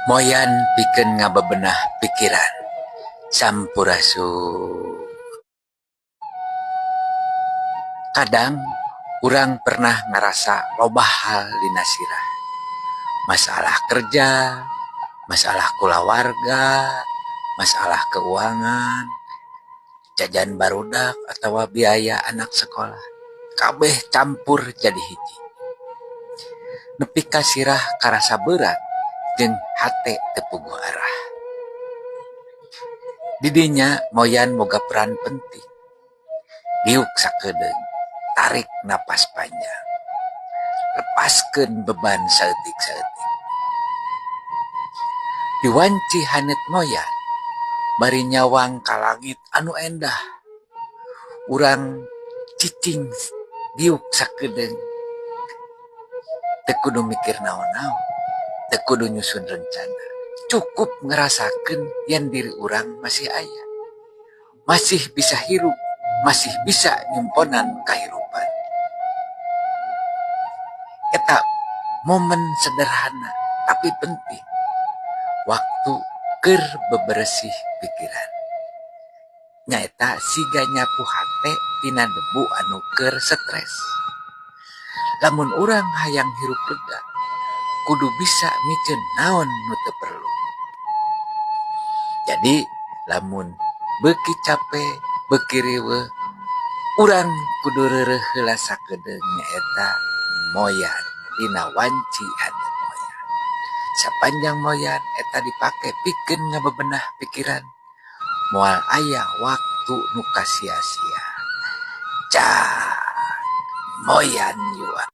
Moyan pikeun ngabebenah pikiran. Sampurasun. Kadang urang pernah ngarasa loba hal dina sirah. Masalah kerja, masalah kulawarga, masalah keuangan, jajan barudak atawa biaya anak sekolah. Kabeh campur jadi hiji. Nepi ka sirah karasa beurat jeung hate teu puguh arah. Di dinya moyan boga peran penting. Diuk sakedeung, tarik napas panjang. Lepaskeun beban saeutik-saeutik. Di wanci haneut moyan, bari nyawang ka langit anu endah. Urang cicing diuk sakedeung. Teu kudu mikir naon-naon, teu kudu nyusun rencana. Cukup ngarasakeun yen diri urang masih aya. Masih bisa hirup, masih bisa nyumponan kahirupan. Eta momen sederhana tapi penting. Waktu keur beberesih pikiran. Nyaeta siga nyapu hate tina debu anu keur stres. Lamun urang hayang hirup lega, kudu bisa miceun naon nu teu perlu. Jadi lamun beuki cape, beuki riweuh, urang kudu reureuh heula sakedeung, nyaeta moyan dina wanci haneut moyan. Sapanjang moyan eta dipake pikeun ngabebenah pikiran, moal aya waktu nu kasia-sia. Cak moyan jua.